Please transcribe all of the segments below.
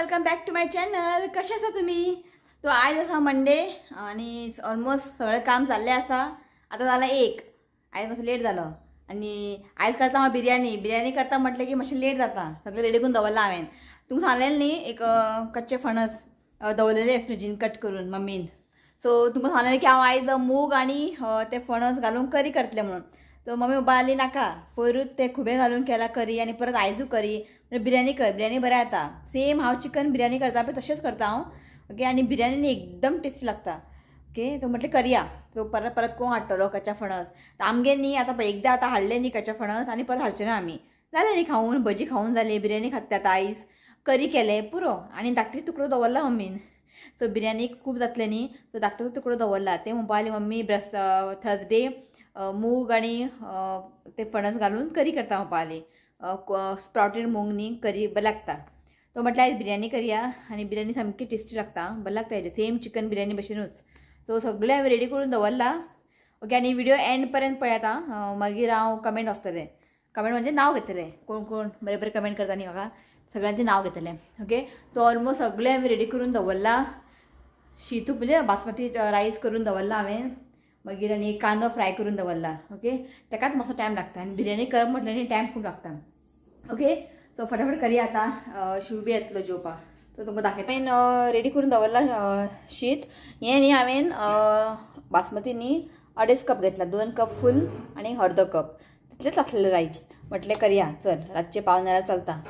Welcome back to my channel. कशे आसा तुमी? तो आयज आसा मंडे आनी ऑलमोस्ट सगळें काम जाल्लें आसा. आतां जालां एक, आयज मातसो लेट जालो आनी आयज करता हांव बिरयानी. बिरयानी करता म्हटलें की मातशें लेट जाता. सगळें रेडी करून दवरलां हांवें. तुमकां सांगलें न्ही एक कच्चे फणस दवरलेले फ्रिजीन कट करून मम्मीन. सो तुमकां सांगलें की हांव आयज मूग आनी ते फणस घालून करी करतलें म्हणून. सो मम्मी म्हणपा लागली नाका, पयरूच ते खुबे घालून केला करी आनी परत आयजू करी, बिरयानी कर, बिरयानी बरें जाता. सेम हांव चिकन बिरयानी करता पळय तशेंच करता हांव. ओके, आनी बिरयानी एकदम टेस्टी लागता. ओके, सो म्हटलें करया. सो परत परत कोण हाडटलो कच्चा फणस? आमगे न्ही आतां पळय एकदां आतां हाडलें न्ही कच्चा फणस आनी परत हाडचें ना आमी. जालें न्ही खावन, भजी खावन जाली, बिरयानी खातले आतां आयज, करी केलें पुरो. आनी धाकटी तुकडो दवरला मम्मीन. सो बिरयानी खूब जातलें न्ही, सो धाकटो तुकडो दवरला. ते म्हणपा लागली मम्मी ब्रस थर्सडे मूग आनी ते फणस घालून करी करता म्हणपा लागली. स्प्राउटेड मूग न्ही करी बरें लागता. तो म्हटल्यार आयज बिरयानी करया आनी बिरयानी सामकी टेस्टी लागता, बरें लागता हेजें, सेम चिकन बिरयानी भशेनूच. सो सगळें हांवें रेडी करून दवरला. ओके, आनी व्हिडियो एंड पर्यंत पळयात आं, मागीर हांव कमेंट वाचतलें. कमेंट म्हणजे नांव घेतलें, कोण कोण बरें बरें कमेंट करता न्ही म्हाका, सगळ्यांचें नांव घेतलें. ओके, तो ऑलमोस्ट सगळें हांवें रेडी करून दवरला. शीतू म्हणजे बासमती रायस करून दवरला हांवें, मागीर आनी कांदो फ्राय करून दवरला. ओके, ताकाच मातसो टायम लागता आनी बिरयानी करप म्हटल्यार न्ही टायम खूब लागता. ओके, सो फटाफट करया आतां, शिव बी येतलो जेवपाक. सो तुमकां दाखयता. हांवें रेडी करून दवरला शीत. हें न्ही हांवें बासमती न्ही 2.5 कप घेतला, 2 कप फूल आनी अर्दो कप तितलेंच आसलेलें रायस. म्हटलें करया, चल रातचें पावन जाल्यार चलता,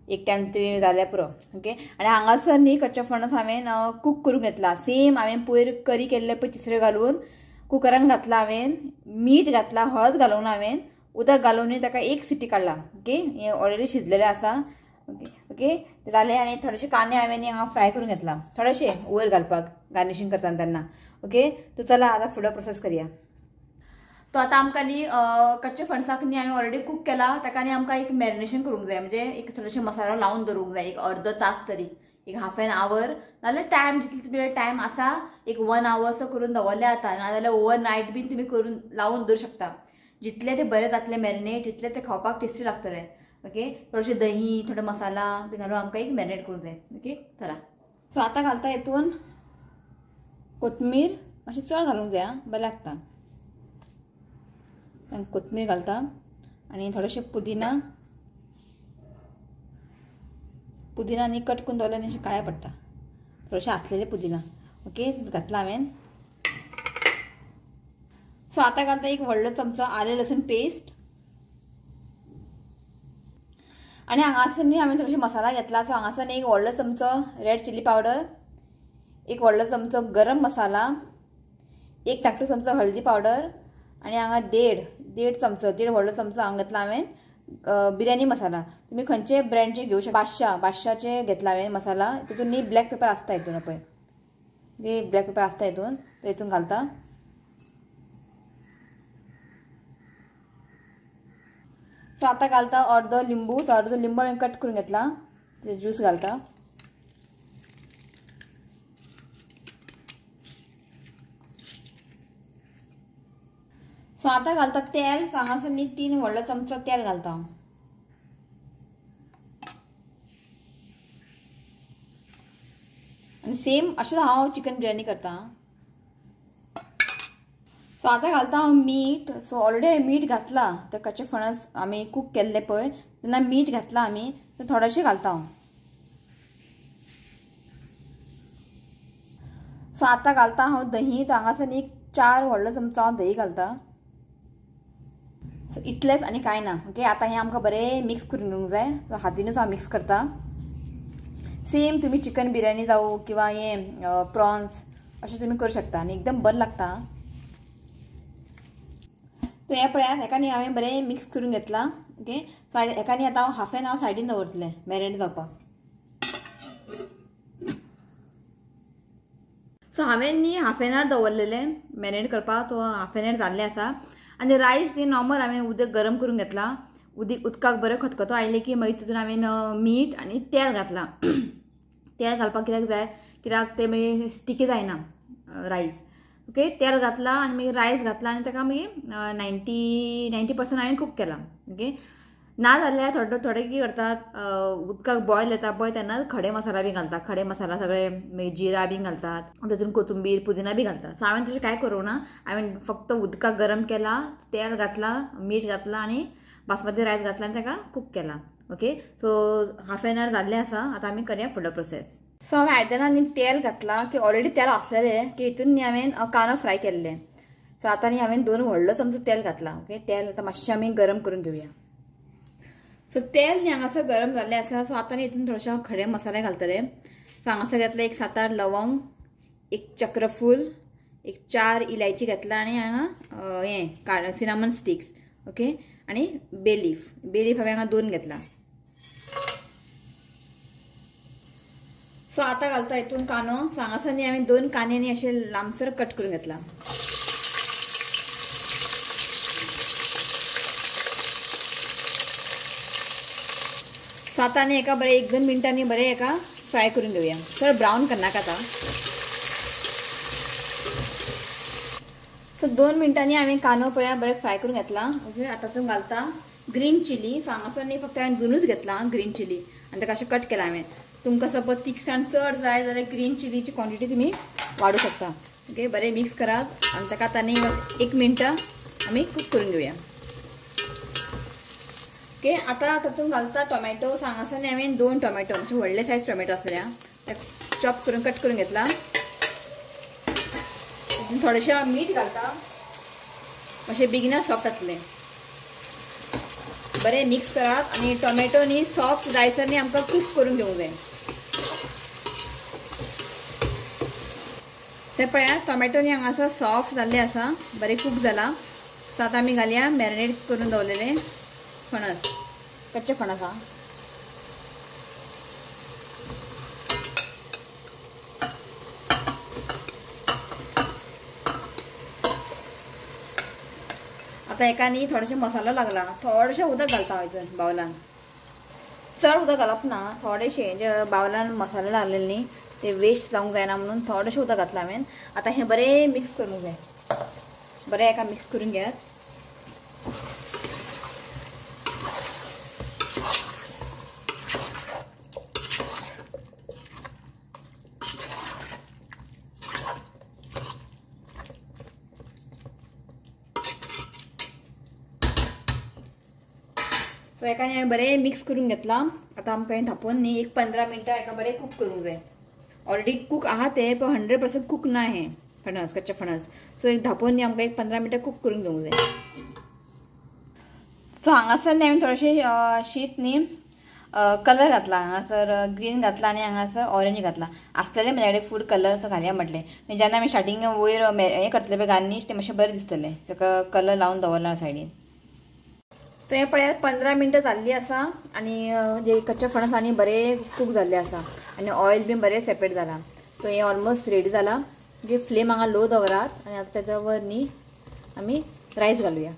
एक टायम तरी जाल्यार पुरो. ओके, आनी हांगासर न्ही कच्चा फणस हांवें कूक करून घेतला. सेम हांवें पयर करी केल्ले पळय तिसऱ्यो घालून कुकरान घातला हांवें, मीठ घातला, हळद घालून हांवें, उदक घालून ताका एक सिटी काडला. ओके, हें ऑलरेडी शिजलेलें आसा. ओके ओके ते जालें. आनी थोडेशे कांदे हांवें हांगा फ्राय करून घेतला, थोडेशे वयर घालपाक गार्निशींग करता तेन्ना. ओके, तो चला आतां फुडें प्रोसेस करया. तो आतां आमकां न्ही कच्चे फणसाक न्ही हांवें ऑलरेडी कूक केला, ताका न्ही आमकां एक मॅरिनेशन करूंक जाय, म्हणजे एक थोडेशे मसालो लावन दवरूंक जाय एक अर्दो तास तरी, एक हाफ एन our, नाजाल्यार टायम जितले तुमचे टायम आसा एक 1 our असो करून दवरले जाता, नाजाल्यार ओवर नायट बीन तुमी करून लावन दवरूं शकता. जितले ते बरें जातले मॅरिनेट तितले ते खावपाक टेस्टी लागतले. ओके, थोडेशे दही, थोडे मसाला बी घालून आमकां एक मॅरिनेट करूंक जाय. ओके, चला. सो आतां घालता हितून कोथमीर, मातशें चड घालूंक जाय आं, बरें लागता. कोथमीर घालता आनी थोडेशें पुदिना, पुदिना न्ही कट करून दवरल्यार अशें काळें पडटा, थोडेशें आसलेलें पुदिना. ओके, घातला हांवें. सो आतां घालता एक व्हडलो चमचो आलें लसूण पेस्ट. आनी हांगासर न्ही हांवें थोडेशे मसाला घेतला. सो हांगासर एक व्हडलो चमचो रेड चिली पावडर, एक व्हडलो चमचो गरम मसाला, एक धाकटो चमचो हळदी पावडर आनी हांगा देड चमचो, देड व्हडलो चमचो हांगा घेतला हांवें बिरयानी मसाला. तुमी खंयचे ब्रँडचे घेवं शकता. बादशाह, बादशाहचे घेतला हांवें मसाला. तितून न्ही ब्लॅक पेपर आसता हितून, पळय ब्लॅक पेपर आसता हितून, तो हितून घालता. सो आतां घालता अर्दो लिंबू. सो अर्दो लिंबू हांवें कट करून घेतला, ते ज्यूस घालता. सो आतां घालता तेल. सो हांगासर न्ही 3 व्हडलो चमचो तेल घालता. आनी सेम अशेंच हांव चिकन बिरयानी करता. सो आतां घालता हांव मीठ. सो ऑलरेडी हांवें मीठ घातलां, ते कच्चे फणस आमी कूक केल्ले पळय तेन्ना मीठ घातलां आमी, ते थोडेशें घालता हांव. सो आतां घालता हांव दही. तो हांगासर न्ही 4 व्हडलो चमचो हांव दही घालता. सो इतलेंच आनी कांय ना. ओके, आतां हें आमकां बरें मिक्स करून घेवंक जाय. सो हातीनूच हांव मिक्स करता. सेम तुमी चिकन बिरयानी जावं किंवा हें प्रॉन्स अशें तुमी करूं शकता आनी एकदम बरें लागता. तो हें पळयात, हेका न्ही हांवें बरें मिक्स करून घेतलां. ओके, सो हेका न्ही आतां हांव हाफ एन our सायडीन दवरतलें मॅरिनेट जावपाक. सो हांवें न्ही हाफ एन our दवरलेलें मॅरिनेट करपाक, तो हाफ एन our जाल्लें आसा. आनी रायस न्ही नॉर्मल हांवें उदक गरम करून घेतलां. उदकाक बरें खतखतो आयलें की मागीर तितून हांवें मीठ आनी तेल घातलां. तेल घालपाक कित्याक जाय, कित्याक तें मागीर स्टिकी जायना रायस. ओके, तेल घातलां आनी मागीर रायस घातला आनी ताका मागीर 90% हांवें कूक केला. ओके, ना जाल्यार थोडे थोडे कितें करतात, उदकाक बॉयल येता पळय तेन्ना खडे मसाला बी घालतात. खडे मसाला सगळे मागीर जिरा बी घालतात, तातूंत कोथंबीर पुदिना बी घालतात. सो हांवें तशें कांय करूंक ना. हांवें फक्त उदकाक गरम केला, तेल घातलां, मीठ घातलां आनी बासमती रायस घातला आनी ताका कूक केला. Okay, so half an hour जाल्लें आसा. आतां आमी करया फुडलो प्रोसेस. सो हांवें आयदनां न्ही तेल घातलां की ऑलरेडी तेल आसलेलें की हितून न्ही हांवें कांदो फ्राय केल्लें. सो आतां न्ही हांवें 2 व्हडलो चमचो तेल घातलां. ओके, तेल आतां मातशें आमी गरम करून घेवया. सो तेल न्ही हांगासर गरम जाल्लें आसा. सो आतां न्ही हितून थोडेशे खडे मसाले घालतले. सो हांगासर घेतले एक 7-8 लवंग, एक चक्रफूल, एक 4 इलायची घातला आनी हांगा हें सिनामन स्टिक्स. ओके, आनी बेलीफ. बेलीफ हांवें हांगा 2 घेतला. सो आतां घालता हितून कांदो. सो हांगासर न्ही हांवें 2 कांदे न्ही अशे लांबसर कट करून घेतला. सो आतां न्ही एका बरें 1-2 मिनटांनी बरें एका फ्राय करून घेवया. चड ब्रावन करनाका आतां. सो 2 मिनटांनी हांवें कांदो पळया बरें फ्राय करून घेतला. ओके, आतां तूं घालता ग्रीन चिली. सो हांगासर न्ही फक्त हांवें 2च घेतला ग्रीन चिली आनी ताका अशें कट केलां हांवें. तुमकां सपोज तिखसाण चड जाय जाल्यार ग्रीन चिलीची क्वॉन्टिटी तुमी वाडोवंक शकता. ओके, बरें मिक्स करात आनी ताका आतां न्ही 1 मिनटां आमी कूक करून घेवया. ओके, आतां तातूंत घालता टोमॅटो. सो हांगासर न्ही हांवें 2 टोमॅटो, म्हणजे व्हडले सायज टोमॅटो आसले ते चॉप करून कट करून घेतला. तातूंत थोडेशें मीठ घालता, मातशें बेगिना सॉफ्ट जातलें. बरें मिक्स करात आनी टोमॅटो न्ही सॉफ्ट जायसर न्ही आमकां कूक करून घेवंक जाय. ते पळयात टोमॅटो न्ही हांगासर सॉफ्ट जाल्ले आसा, बरें कूक जाला. सो आतां आमी घालया मॅरिनेट करून दवरलेलें फणस, कच्चे फणस आहा. आतां एका न्ही थोडेशें मसालो लागला, थोडेशें उदक घालता हांव हितून बावलान. चड उदक घालप ना, थोडेशें जे बावलान मसालो लागलेले न्ही ते वेस्ट जावंक जायना म्हणून थोडेशें उदक घातलां हांवें. आतां हें बरें मिक्स करूंक जाय. बरें एका मिक्स करून घेयात. सो एका हांवें बरें मिक्स करून घेतलां. आतां आमकां हें धांपून न्ही एक 15 मिनटां एका बरें कूक करूंक जाय. ऑलरेडी कूक आहा ते, पण 100% कूक ना हें फणस, कच्चें फणस. सो एक धांपून न्ही आमकां एक 15 मिनटां कूक करून घेवंक जाय. सो हांगासर न्ही हांवें थोडेशें शीत न्ही कलर घातला. हांगासर ग्रीन घातला आनी हांगासर ऑरेंज घातला. आसतलें म्हज्या कडेन फूड कलर, सो घालया म्हटलें. मागीर जेन्ना आमी स्टार्टींग वयर हें करतले पळय गार्नीश, तें मातशें बरें दिसतलें. ताका कलर लावन दवरला सायडीन. तो हें पळयात 15 मिनटां जाल्लीं आसा आनी जे कच्चे फणस आनी बरें कूक जाल्लें आसा आनी ऑयल बी बरें सेपरेट जाला. तो हें ऑलमोस्ट रेडी जाला. म्हणजे फ्लेम हांगा लो दवरात आनी आतां तेच्या वर न्ही आमी रायस घालुया.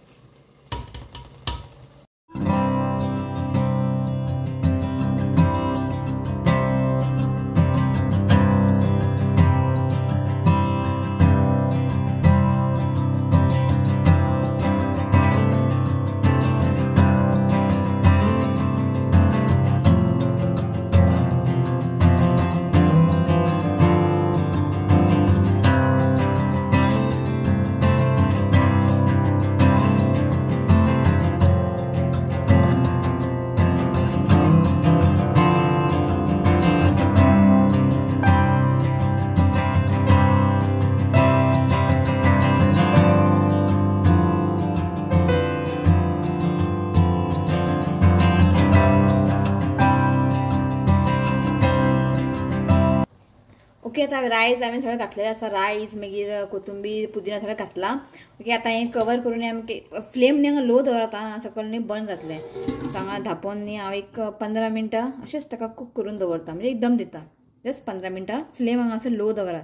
ओके, आतां रायस हांवें सगळें घातलेलें आसा. रायस मागीर कोथंबीर पुदिना सगळें घातलां. ओके, आतां हें कवर करून आमकां फ्लेम न्ही हांगा लो दवरता, हांगा सकयल न्ही बंद जातलें. सो हांगा धांपून न्ही हांव एक 15 मिनटां अशेंच ताका कूक करून दवरता, म्हणजे एकदम दिता जस्ट 15 मिनटां. फ्लेम हांगासर लो दवरात.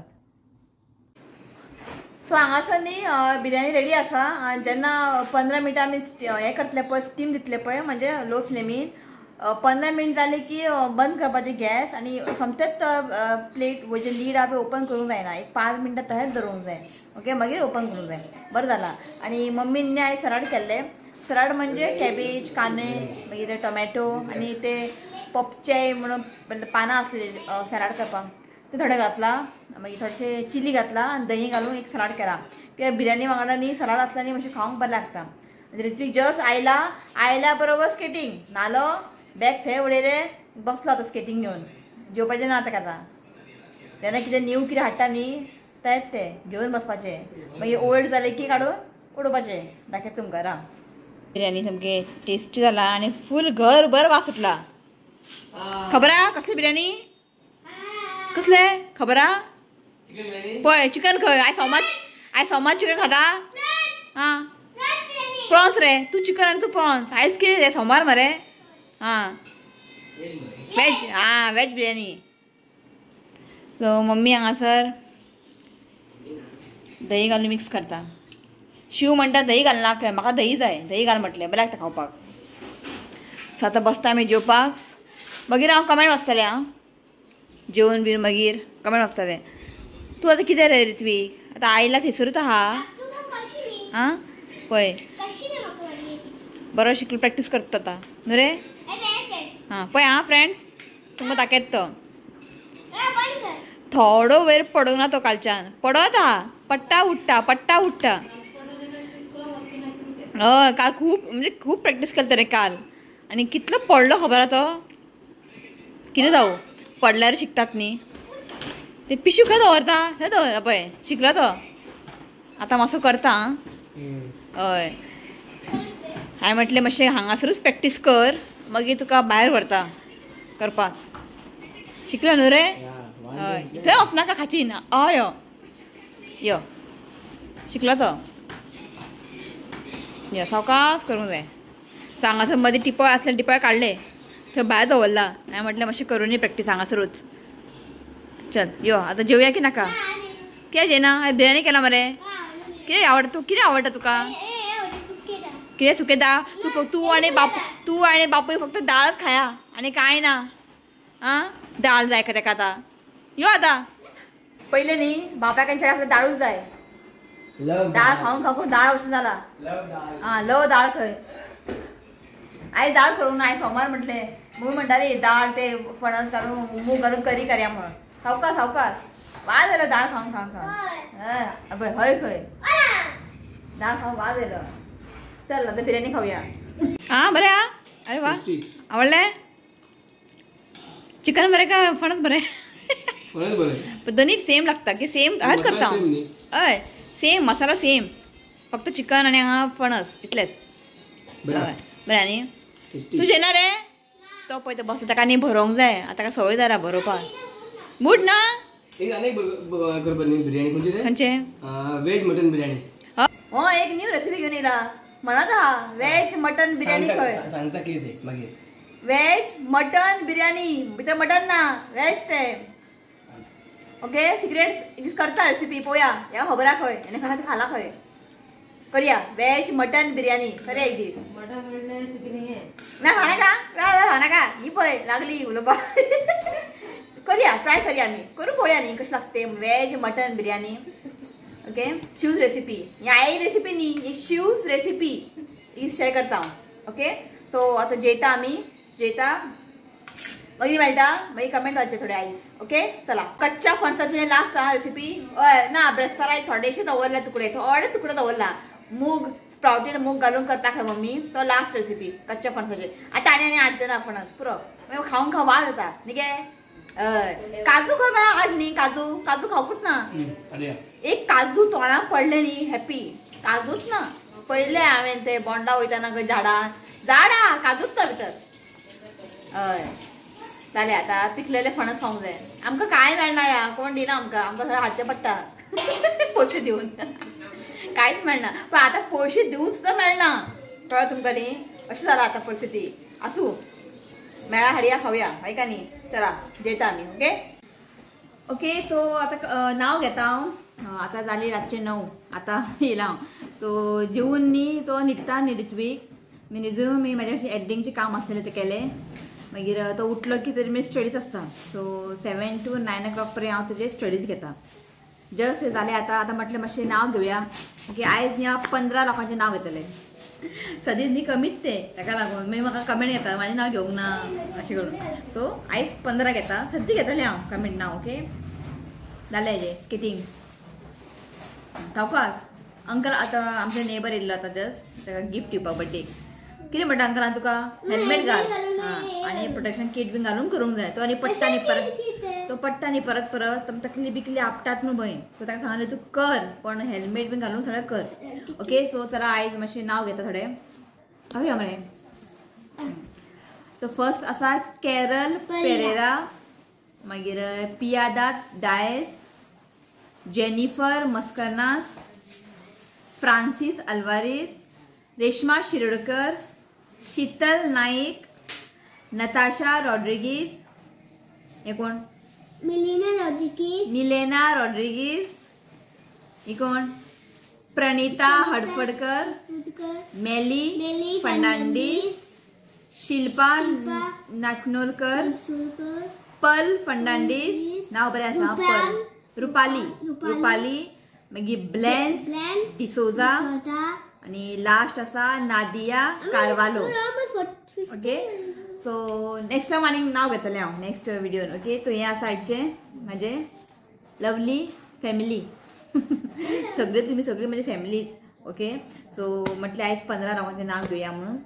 सो हांगासर न्ही बिरयानी रेडी आसा. जेन्ना 15 मिनटां आमी हें करतले पळय, स्टीम दितले पळय, म्हणजे लो फ्लेमीन 15 मिनट जाले की बंद करपाचें गॅस आनी सोमतेच प्लेट वयचे लीड आहा पळय ओपन करूंक जायना, एक 5 मिनटां तशेंच दवरूंक जाय. ओके, मागीर ओपन करूंक जाय. बरें जालां. आनी मम्मीन न्ही आयज सराड केल्लें. सलाड म्हणजे कॅबेज, कांदे, मागीर टोमॅटो आनी ते पपचे म्हणून पानां आसले सलाड करपाक ते थोडे घातला, मागीर थोडेशे चिली घातला आनी दही घालून एक सलाड केला. कित्याक बिर्याणी वांगडा न्ही सलाड आसला न्ही मातशें खावंक बरें लागता. ऋत्वीक जस्ट आयला, आयल्या बरोबर स्केटींग नालो बॅग थंय उडयलें, बसलो आतां स्केटींग घेवन. जेवपाचें ना ताका आतां. तेन्ना कितें न्यू कितें हाडटा न्ही तेंच तें घेवन बसपाचें, मागीर ओल्ड जालें की काडून उडोवपाचें. दाखयता तुमकां राव. बिर्याणी सामकी टेस्टी जाला आनी फूल घर भर वास सुटला. खबर आहा कसली बिर्याणी? कसले खबर आहा? पळय चिकन खंय आयज सोमार, आयज सोमार चिकन खाता. आं प्रॉन्स रे, तूं चिकन आनी तूं प्रॉन्स. आयज कितें रे सोमार मरे? आं वेज, आं वेज बिर्याणी. सो मम्मी हांगासर दही घालून मिक्स करता. शिव म्हणटा दही घालना, म्हाका दही जाय, दही घाल म्हटलें, बरें लागता खावपाक. सो आतां बसता आमी जेवपाक. मागीर हांव कमेंट वाचतलें. आं जेवन बीन मागीर कमेंट वाचतलें. तूं आतां कितें रे ऋत्वीक, आतां आयला थंयसरूच आहा. आं पळय बरो शिकलो, प्रॅक्टीस करता आतां न्हू रे. आं पळय आं फ्रेंड्स, तुमकां दाखयता तो. थोडो वयर पडूंक ना तो कालच्यान, पडत आहा, पडटा उठ्ठा, पडटा उठ्ठा. हय काल खूब म्हणजे खूब प्रॅक्टीस केली रे काल, आनी कितलो पडलो खबर आहा तो. कितें जावं, पडल्यार शिकतात न्ही. ते पिशू खंय दवरता थंय दवर, पळय शिकलो तो आतां मातसो करता. हय हांवें म्हटलें मातशें हांगासरूच प्रॅक्टीस कर, मागीर तुका भायर व्हरता करपाक. शिकलो न्हू रे? हय थंय वचनाका खाचीन. हय यो यो शिकलो तो. यो सावकाश करूंक जाय. सो हांगासर मदीं टिपॉय आसले, टिपॉय काडले थंय भायर दवरला. हांवें म्हटलें मातशें करूं न्ही प्रॅक्टीस हांगासरूच. चल यो आतां जेवया की नाका? कित्याक जेयना? हांवें बिर्याणी केला मरे. कितें आवडटा तूं, कितें आवडटा तुका? कितें सुकें दाळ? तूं तूं आनी बाप, तूं आनी बापूय फक्त दाळच खाया आनी कांय ना. आं दाळ जाय का तेका आतां? यो आतां पयलें न्ही बापायक आनी चेड्याक दाळूच जाय. दाळ खावन खावन दाळ वचून जाला. आं लव दाळ खंय. आयज दाळ करूंक ना, आयज सोमार म्हटलें. मम्मी म्हणटाली दाळ ते फणस घालून मूग घालून करी करया म्हणून. सावकाश सावकाश वाज येयलो दाळ खावन खावन खावन. हय हय खंय दाळ खावन वाज येयलो. चल आतां बिर्याणी खावया. आं बरें आं, अरे वा आवडलें. चिकन बरें काय फणस बरें? फणस बरें. दोन्ही सेम लागता की सेम हयच करता हांव. हय सेम मसालो सेम, फक्त चिकन आनी हांगा फणस इतलेंच. हय बरें. आनी तूं जेना रे? तो पळय तो बसता, ताका न्ही भरोवंक जाय आतां, ताका संवय जाला भरोवपाक. मूड ना खंयचे? Veg mutton biryani. हो एक न्यू रेसिपी घेवन येयला म्हणत आहा, वेज मटन बिर्याणी. खंय सांगता कितें मागीर? वेज मटन बिर्याणी, भितर मटन ना, वेज ते. ओके सिक्रेट दीस करता रेसिपी पळोवया. ह्या खबर आहा खंय आनी खंय खाला खंय. करया वेज मटन बिर्याणी करया एक दीस. ना खानाका खानाका ही पळय लागली उलोवपाक. करया, ट्राय करया आमी, करून पळोवया न्ही कशें लागते veg mutton biryani. Okay Shiv's recipe, ही आई रेसिपी न्ही, ही शिवज रेसिपी ही शेअर करता हांव. ओके सो आतां जेयता आमी, जेयता मागीर मेळटा, मागीर कमेंट वाचचे थोडे आयज. ओके चला कच्च्या फणसाचे लास्ट आहा रेसिपी. हय ना ब्रेस्तारा थोडेशे दवरले तुकडे, थोडे तुकडे दवरला. मूग स्प्राउटेड मूग घालून करता खंय मम्मी, तो लास्ट रेसिपी कच्च्या फणसाचे. आतां आनी आनी हाडचे ना फणस पुरो, मागीर खावंक खावंक वाज येता न्ही गे. हय काजू खंय मेळ्ळा हाड न्ही, काजू काजू खावकूच ना. एक काजू तोंडाक पडले न्ही हॅपी, काजूच ना. पयले हांवें ते बोंडा वयतना खंय झाडां झाडां काजूच ना भितर. हय जालें आतां पिकलेले फणस खावंक जाय आमकां. कांय मेळना ह्या, कोण दिना आमकां, आमकां सगळें हाडचें पडटा पयशे दिवन. कांयच मेळना, पण आतां पयशे दिवन सुद्दां मेळना. कळ्ळें तुमकां न्ही? अशें जालां आतां परिस्थिती. आसूं मेळा हाडया खावया, हय का न्ही? चला जेयता आमी. ओके ओके तो आतां नांव घेता हांव. आतां जाली रातचे 9, आतां येयला हांव. तो जेवन न्ही तो न्हिदता न्ही ऋत्वीक. मी न्हिदून मी म्हाजें अशें एडिटिंगचें काम आसलेलें तें केलें. मागीर तो उठलो की तेजे मी स्टडीज आसता. सो 7 to 9 o'clock पर्यंत हांव तेजे स्टडीज घेता. जस्ट जालें आतां. आतां म्हटलें मातशें नांव घेवया. ओके आयज न्ही हांव 15 लोकांचें नांव घेतलें. सदींच न्ही कमीच ते ताका लागून मागीर म्हाका कमेंट घेता म्हाजें नांव घेवंक ना अशें करून. सो आयज 15 घेता, सद्दी घेतलें हांव कमेंट नांव. ओके जालें हेजें स्केटींग. सावकास अंकल आतां आमचे नेबर येयल्लो आतां जस्ट ताका गिफ्ट दिवपाक बड्डेक. कितें म्हणटा अंकलान तुका हेल्मेट घाल आनी प्रोटेक्शन किट बीन घालून करूंक जाय. तो आनी पडटा न्ही परत, तो पडटा न्ही परत परत तकली बिकली आपटात न्हू भंय. सो ताका सांगलें तूं कर पण हेल्मेट बीन घालून सगळें कर. ओके सो चला आयज मातशें नांव घेता थोडें हांव मरे. तो फर्स्ट आसा कॅरल पेरेरा, मागीर पियादात डायस, जेनिफर मस्करनास, फ्रांसीस अल्वारीस, रेश्मा शिरोडकर, शीतल नाईक, नताशा रॉड्रिगीज, हे कोण मिलिना रॉड्रिगीज, मिलेना रॉड्रिगीज, हे कोण प्रणिता हडफडकर, मेली फर्नांडीस, शिल्पा नाचनोलकर, पल फर्नांडीस, नाव बरें आसा पल, रुपाली, रुपाली, मागीर ब्लेन्स डिसोजा आणि लास्ट आसा Nadia Carvalho. Okay so next time आनीक नांव घेतलें हांव नेक्स्ट व्हिडियोन. ओके तो हें आसा आयचें म्हाजें लवली फॅमिली. सगळे तुमी सगळी म्हजी फॅमिलीज. ओके सो म्हटलें आयज 15 लोकांचें नांव घेवया म्हणून.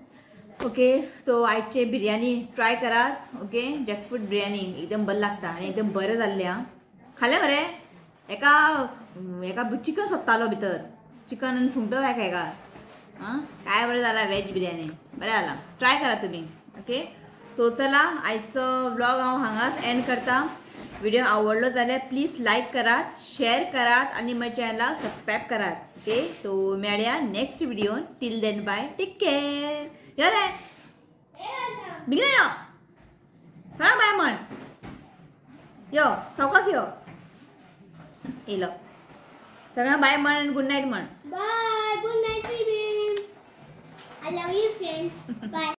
ओके तो आयचे बिरयानी ट्राय करात. ओके जॅकफ्रूट बिरयानी एकदम बरें लागता आनी एकदम बरें जाल्लें. आं खालें मरे एका एका चिकन सोदतालो भितर, चिकन आनी सुंगटां एका एका. आं काय बरें जाला वेज बिरयानी, बरें जाला, ट्राय करा तुमी. ओके तो चला आयचो व्लॉग हांव हांगाच एंड करता. व्हिडिओ आवडलो जाल्यार प्लीज लायक करात, शेअर करात आनी म्हज्या चॅनलाक सबस्क्रायब करात. ओके तो मेळया next व्हिडियोन. Till then bye, take care. यो रे बेगीन यो, सांग बाय म्हण, यो सावकास यो, येयलो सगळ्यांक बाय म्हण, गुड नायट म्हण. Bye, good night, I love you friends. Bye.